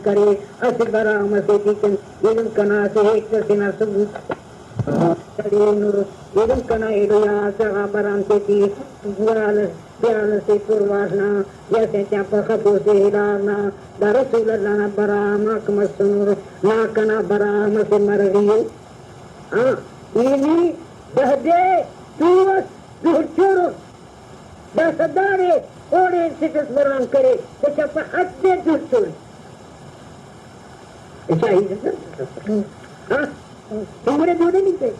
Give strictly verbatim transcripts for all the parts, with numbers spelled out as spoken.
کرے، اسہ برام ئسے ٹی کن ایلم کنا اسہ ہیک ئسے نا ثبوت کرینر۔ ایلم کنا ایلو یا اسہ غا برام تیٹی خیال اس، خیال اسے پرواز نا یا اسہ تیان پخہ تو اسہ ہلار نا، دا رسول اللہ نا برام آک مسنر۔ نا کنا برام اسہ مرغی ءِ۔ ہاں، ای نی دہ دے تو اس دہچور۔ داسہ داڑے اوڑے اسٹ اس برام کرے، گچا پہ حد دے دہچورے۔ اچھا، ہی دے۔ ہاں؟ نمڑے دودے نہیں تے۔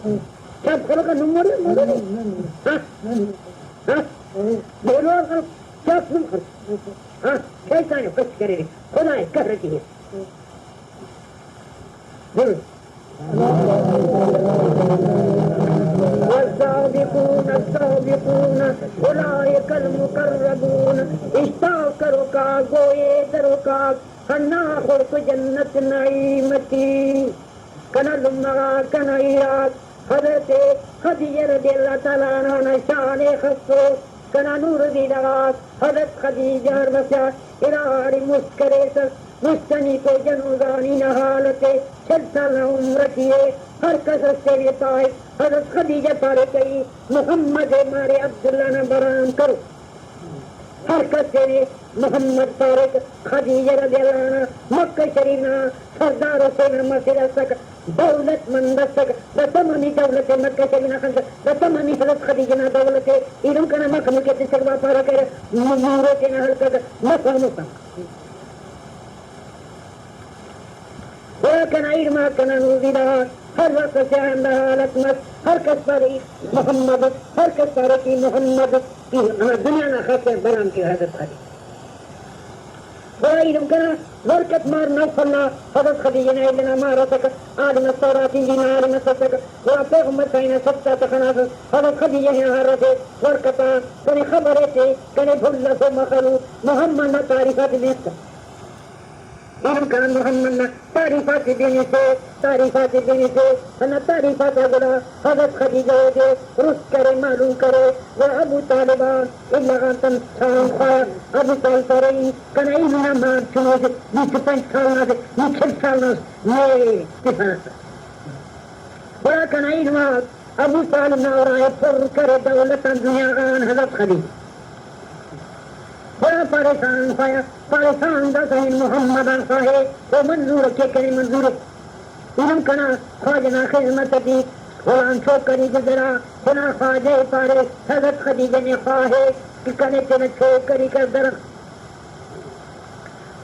کیا کھولو کا نمڑے، نمڑے نہیں۔ ہاں؟ ہاں؟ بولو کر، کیا تم کر؟ ہاں؟ شیطان بس کرے، خدا ہے، کہہ رہی ہے۔ والسابقون السابقون أولئك المقربون۔ اشتاق کروکا، گوئے دروکا، ہندا خڑک جنت نعیم ٹی۔ کنا لمہ غاک، کنا ایراک، حضرت خدیجہ رضی اللہ تعالی عنہا نا شان ءِ خسو۔ کنا نورزی نا غاک، حضرت خدیجہ ہر مسا اراڑے مست کریسس۔ مستنی تے جنوزانی نا حال تے، شل سال نا عمر ٹی ءِ۔ ہر کس اس تینے پائک، حضرت خدیجہ پارے کئی محمد ءِ مارے عبداللہ نا برام کرو۔ ہر کس تینے محمد پارک۔ خدیجہ رضی اللہ عنہا مکہ شریف نا سردار حسین نا مسڑ اسک، دولت مند اسک، دا تمامی دولت مکہ شریف نا خنک، دا تمامی حضرت خدیجہ نا دولت ءِ۔ ایلم کنا مخلوق ءِ تسک واپارہ کرے، م-، مورو تینا ہلکک، مفا مفا۔ گڑا کنا ایڑماک، کنا نوزی نا ہر وخت اسہ آندا حالت مس، ہر کس پارے محمد، ہر کس پارے کہ محمد، کہ ہمے دنیا نا خاص برام کہ حضرت خدیجہ۔ گڑا ایلم کنا ورقۃ مار نوفل نا، حضرت خدیجہ نا ایلم نا مار اسک، عالم التوراۃ انجیل نا عالم اس اسک۔ گڑا پیغمبر سائیں نا سچا تخناس، حضرت خدیجہ نا ہر اسے ورقۃ آ کنے خبر ایتے، کنے بھل اسو مخلوق محمد نا تعریف آتے نیست۔ ایلم کنا محمد نا تعریف آتے بنسے، تعریف آتے بنسے، ہندا تعریف آتا گڑا حضرت خدیجہ اودے رست کرے، معلوم کرے، گڑا ابو طالب آ الا غان تم چھان خوایا۔ ابو طالب پارے، ای کنا ایلم نا مار چنوسے، بیست و پنچ سال نا سے، نی چل سال نا اس، نے تفرس۔ گڑا کنا ایلم آک ابو طالب نا اراے پر کرے دولت آن دنیا غان حضرت خدیجہ۔ گڑا پاریسان خوایا، پاریسان داسہ ہن محمد آن خواہے، او منظور کے کنے منظور۔ ایلم کنا خواجہ نا خذمت ٹی غلام چوکری گزرا، تینا خواجہ ءِ پارے، حضرت خدیجہ نے خواہے کہ کنے تینا چوکری کر درخت۔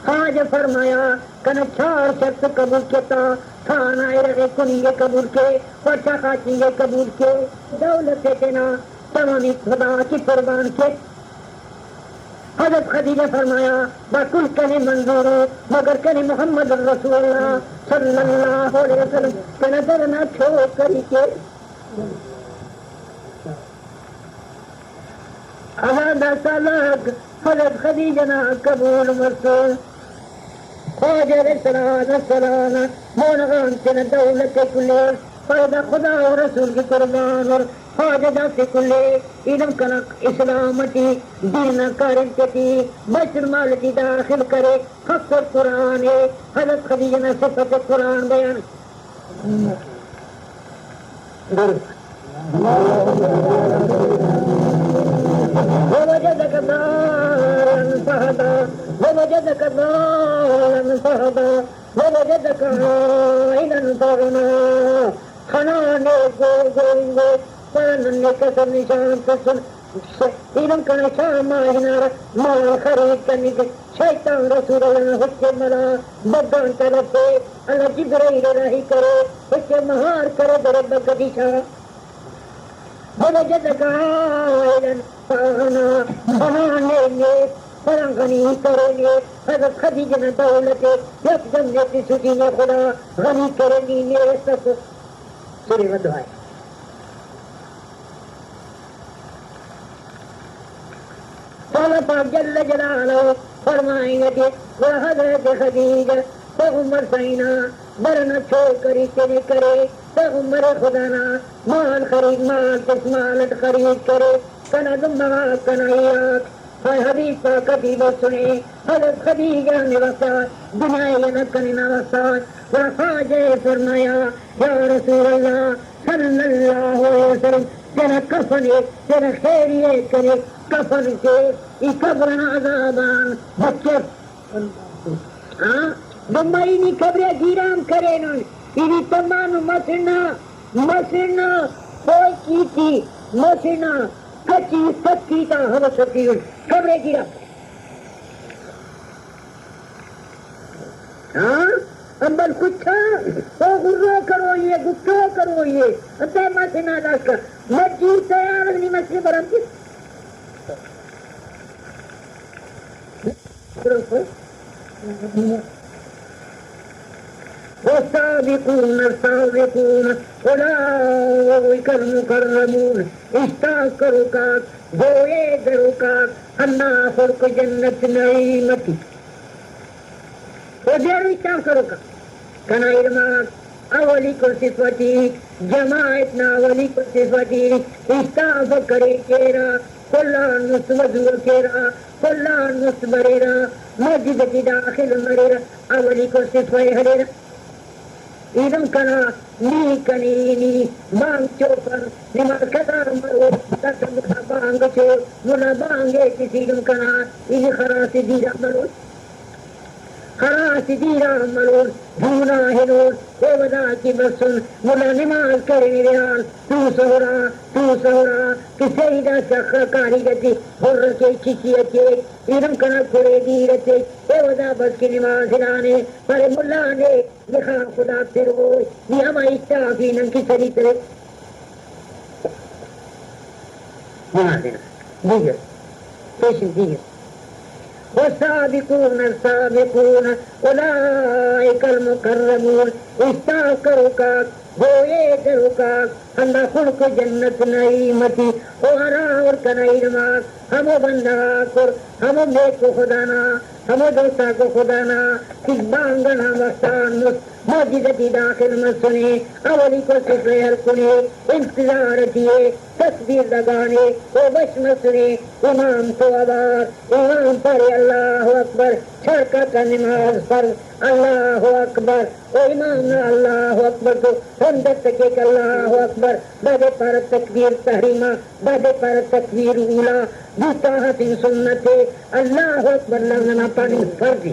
خواجہ فرمایا، کنا چار شرط قبول کے تا، تھانا ارغ کننگ ءِ قبول کے، پاچا خاچنگ ءِ قبول کے، دولت ءِ تینا تمامی خدا کی قربان کے۔ حضرت خدیجہ فرمایا، دا کل کنے منظور ءِ، مگر کنے محمد رسول اللہ صلی اللہ علیہ وسلم تینا در نا چوکری کے۔ ہرا داسہ لغ حضرت خدیجہ نا قبول مسر۔ خواجہ علیہ الصلوۃ والسلام نا مون غان تینا دولت ءِ کلے، پائے دا خدا و رسول کی قربان اور خواجہ داسے کلے۔ ایلم کنا اسلام ٹی دین نا کاریم تیٹی بیت المال ٹی داخل کرے، خاص قرآن ءِ، حضرت خدیجہ نا صفت قرآن بیان۔ درود۔ ووجدك ضالا فهدى، ووجدك ضالا فهدى، ووجدك عائلا فأغنى۔ خنا نے گو گو گو، پر ننے کسر نشان تسن۔ ایلم کنا شاہ ماہ ہنارہ مال خرید کننگ، شیطان رسول اللہ نا ہچ ملا بگان طرف سے اللہ جبرائیل راہی کرے، ہچ مہار کرے در بگدی شاہ۔ ووجدك عائلا فأغنى، خنا نے نے، پر غنی کرے نے، حضرت خدیجہ نا دولت یک دم نے تسٹی نے خدا غنی کرے نی نے رسس۔ سورہ ودعا۔ تعالیٰ پاک جل جلالہ فرمائنگ ٹی، و حضرت خدیجہ پیغمبر سائیں نا در نا چوکری تینے کرے، پیغمبر خدا نا مال خرید، مال تس مال اٹ خرید کرے، کنا زمہ غاک، کنا ایراک، حدیث پاک ٹی بسنے، حضرت خدیجہ نے وفات، دنیا ءِ یلہ کننگ نا وخت آ، و خواجہ ءِ فرمایا، یا رسول اللہ صلی اللہ علیہ وسلم، تینا کفن ءِ، تینا خیریت کرے، کفن تے، ای قبر نا عذاب آن بچر۔ ہاں، بمبئی نی قبر ءِ گیرام کرینن، ای نی تمام مسنا، مسنا، کوئی کیتی، مسنا، کچی سکی تا حوص ٹی قبر ءِ گیرام۔ ہاں، امبل کچا، او غرو کروئی ءِ، گٹو کروئی ءِ، انتئے مسنا داسکا، مجی تیار نی مسنا برام کی۔ والسابقون السابقون أولئك المقربون، اشتاف کروکاک، گوئے دروکاک، ہندا خڑک جنت نعیم ٹی۔ و دیر اشتاف کروکا۔ کنا علم آک اولیکو صفت ٹی، جماعت نا اولیکو صفت ٹی، اشتاف کرے کیرہ، کل آن مست وضو کیرہ، کل آن مست بریرہ، مسجد ٹی داخل مریرہ، اولیکو صفت ءِ ہلیرہ۔ ایلم کنا، نی کنے نی بانگ چوپن، نماز قضا مرو، داسہ ملا بانگ چو، ملا بانگ ءِ تس ایلم کنا، ای نی خراس دیرہ ملو۔ خراس دیرہ ملون، دھونا ہنون، ایودا کہ بسن، ملا نماز کرے نویان، تو سہرا، تو سہرا، کہ سیدا چخ کاریگ ٹی، ہر کے چکی اٹی، ایلم کنا کرے دیر اٹی، ایودا بس کہ نماز ہلانے، پارے ملا نے، نی خان خدا پروئے، نی ہما اشتافی نن کہ سلیترے۔ نماز نا دیگر، پیشن دیگر۔ والسابقون السابقون أولئك المقربون، اشتاف کروکاک، گوئے دروکاک، ہندا خڑک جنت نعیم ٹی۔ او ہرا ہر کنا علم آک، ہمو بندغ آک ہر، ہمو نیکو خدا نا، ہمو دوستاکو خدا نا، کہ بانگ ئنا وخت آن مست مسجد ٹی داخل مسنے، اولیکو صف ءِ ہلکنے، انتظار ٹی ءِ، تکبیر لگانے، او بش مسنے، امام تو اوار، امام پارے اللہ اکبر، چڑکا تا نماز فرض، اللہ اکبر، او امام نا اللہ اکبر تو ہندت کیک اللہ اکبر، دادے پارہ تکبیر تحریمہ، دادے پارہ تکبیر اولا، دوتا ہتنگ سنت ءِ، اللہ اکبر لفظ نا پاننگ فرض ءِ۔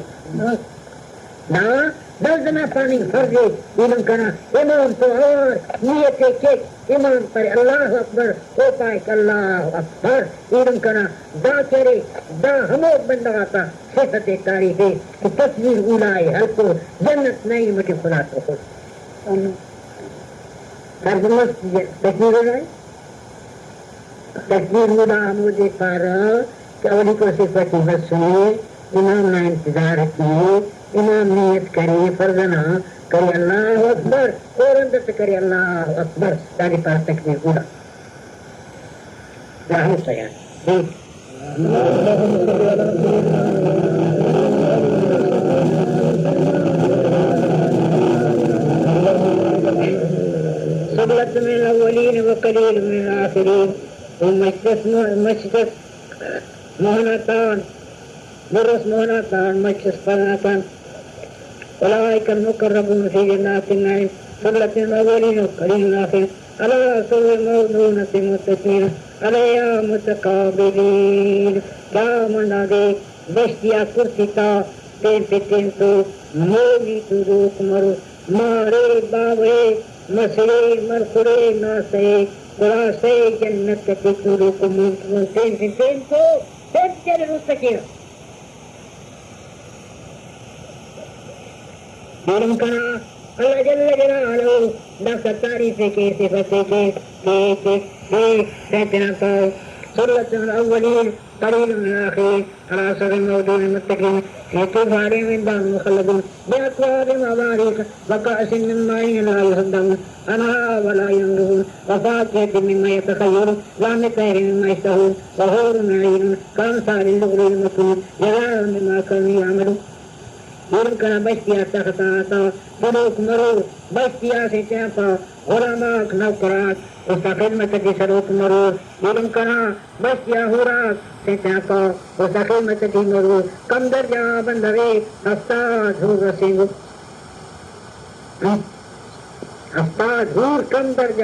دا لفظ نا پاننگ فرض ءِ۔ ایلم کنا امام تو اوار نیت ءِ کیک، امام پارے اللہ اکبر، او پائک اللہ اکبر۔ ایلم کنا دا کہ ارے، دا ہمو بندغ آتا صفت ءِ تعریف ءِ کہ تکبیر اولا ءِ ہلکو، جنت نعیم ٹی خدا تو خود۔ فرض مس تکبیر اولا ءِ۔ تکبیر اولا ہمودے پارہ کہ اولیکو صف ٹی بسنے، امام نا انتظار ٹی ءِ، امام نیت کرے فرض ئنا، کرے اللہ اکبر، اور اندر سے کرے اللہ اکبر، دادے پارہ تکبیر اولا۔ دا ہمو سیان۔ ثلة من الأولين وقليل من الآخرين۔ و مچ اس مو-، مچ اس موہناتان، برس موہناتان، مچ اس پناتان۔ أولئك المقربون في جنات النعيم، ثلة من الأولين وقليل من الآخرين، على سرر موضونة متكئين عليها متقابلين۔ دا من دادے بشتی آ کرسی تا تین پہ تین تو مونی تولوک مرو، مارے باوے مسڑے مرخڑے ناسے گڑاسے جنت تے تولوک مون تین پہ تین تو تین پہ تین روسکے۔ ایلم کنا اللہ جل جلالہ داسہ تعریف ءِ کے، صفت ءِ کے، کے، کے، کے، کے تینا کائے۔ ثلة من الأولين، قليل من الآخرين، على سرر موضونة متكئين، يطوف عليهم ولدان مخلدون، بأكواب وأباريق، وكأس من معين لا يصدعون عنها ولا ينزفون، وفاكهة مما يتخيرون، ولحم طير مما يشتهون، وحور عين كأمثال اللؤلؤ المكنون، جزاء بما كانوا يعملون۔ ایلم کنا بشتی آ تخت آتا تولوک مرو، بشتیا سے تیاپا غلام آک نوکر آک، است خدمت ٹی سروک مرور۔ ایلم کنا بشتیا ہور آک سے تیاپا، است خدمت ٹی مرور۔ کم درجہ غا بندغ ءِ استاد ہور رسینگو۔ استاد ہور کم درجہ